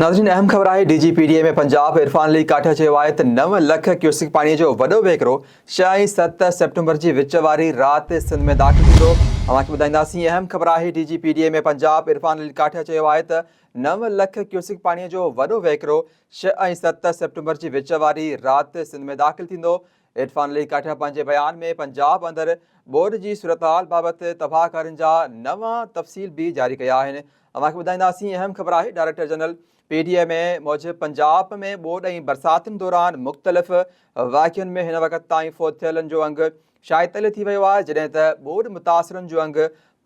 ناظرين اهم خبر آهي D G P D M A Punjab Irfan Ali Kathia چيو آهي ته نو لک ڪيوسڪ پاڻي جو وڏو وهڪرو ڇهه ۽ ست سيپٽمبر جي وچ واري رات سنڌ ۾ داخل ٿيندو. اوهان کي ٻڌائينداسين اهم خبر آهي D G P D M A Punjab Irfan Ali Kathia چيو آهي ته نو لک ڪيوسڪ پاڻي جو وڏو وهڪرو ڇهه ۽ ست سيپٽمبر جي وچ واري رات سنڌ ۾ داخل ٿيندو. عرفان علي ڪاٺيا پنهنجي بيان ۾ پنجاب اندر ٻوڏ جي صورتحال بابت تباهه ڪارين جا نوان تفصيل به جاري ڪيا آهن. اوهان کي ٻڌائينداسين اهم خبر آهي director general P D M A موجب پنجاب ۾ ٻوڏ ۽ برساتن دوران مختلف واقعن ۾ هن وقت تائين فوت ٿيلن جو انگ 46 ٿي ويو آهي جڏهن ته ٻوڏ متاثرن جو انگ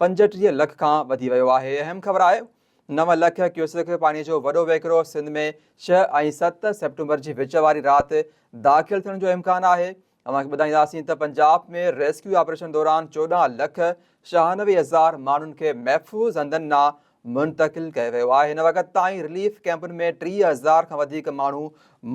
35 لک کان وڌي ويو آهي. اهم خبر آهي نو لک ڪيوسڪ پاڻي جو وڏو وهڪرو سنڌ ۾ ڇهه ۽ ست سيپٽمبر جي وچ واري رات داخل ٿيڻ جو امڪان آهي. اوهان کي ٻڌائينداسين ته پنجاب ۾ ريسڪيو آپريشن دوران 14 لک 96 هزار ماڻهن کي محفوظ هنڌن ڏانهن منتقل ڪيو ويو آهي. هن وقت تائين رليف ڪئمپن ۾ 30 هزار کان وڌيڪ ماڻهو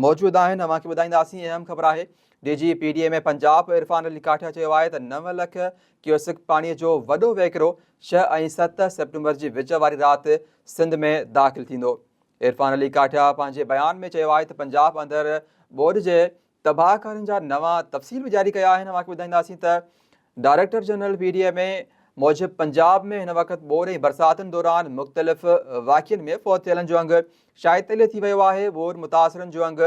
موجود آهن. اوهان کي ٻڌائينداسين اهم خبر آهي D G P D M A Punjab Irfan Ali Kathia چيو آهي ته نو لک ڪيوسڪ پاڻي جو وڏو وهڪرو ڇهه ۽ ست سيپٽمبر جي وچ واري رات سنڌ ۾ داخل ٿيندو. عرفان علي ڪاٺيا پنهنجي بيان ۾ چيو آهي ته پنجاب اندر ٻوڏ جي تباهه ڪارين جا نوان تفصيل به جاري ڪيا آهن. اوهان کي ٻڌائينداسين ته director general P D M A موجب پنجاب ۾ هن وقت ٻوڏ ۽ برساتن دوران مختلف واقعن ۾ فوت ٿيلن جو انگ 46 ٿي ويو آهي. ٻوڏ متاثرن جو انگ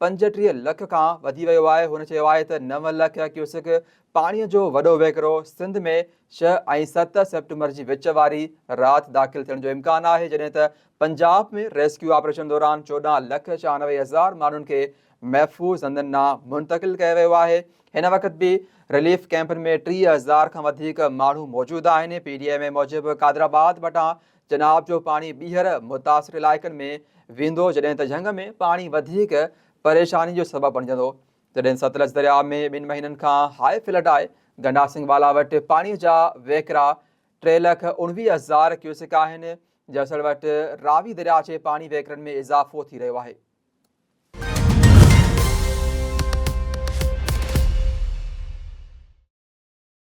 35 لک کان وڌي ويو آهي. هن چيو آهي ته نو لک ڪيوسڪ پاڻي جو وڏو وهڪرو سنڌ ۾ ڇهه ۽ ست سيپٽمبر جي وچ واري رات داخل ٿيڻ جو امڪان آهي جڏهن ته پنجاب ۾ ريسڪيو آپريشن دوران 14 لک 96 هزار ماڻهن کي محفوظ هنڌن ڏانهن منتقل ڪيو ويو آهي. هن وقت به رليف ڪئمپن ۾ 30 هزار کان وڌيڪ ماڻهو موجود آهن. پي ڊي ايم اي موجب قادرآباد وٽان چناب جو پاڻي ٻيهر متاثر علائقن ۾ ويندو جڏهن ته جهنگ ۾ پاڻي وڌيڪ پريشاني جو سبب بڻجندو. جڏهن ستلج درياء ۾ ٻن مهينن کان هاء فلڊ آهي، گنڊا سنگهه والا وٽ پاڻي جا وهڪرا ٽي لک 19 هزار ڪيوسڪ آهن، جسڙ وٽ راوي درياء جي پاڻي وهڪرن ۾ اضافو ٿي رهيو آهي.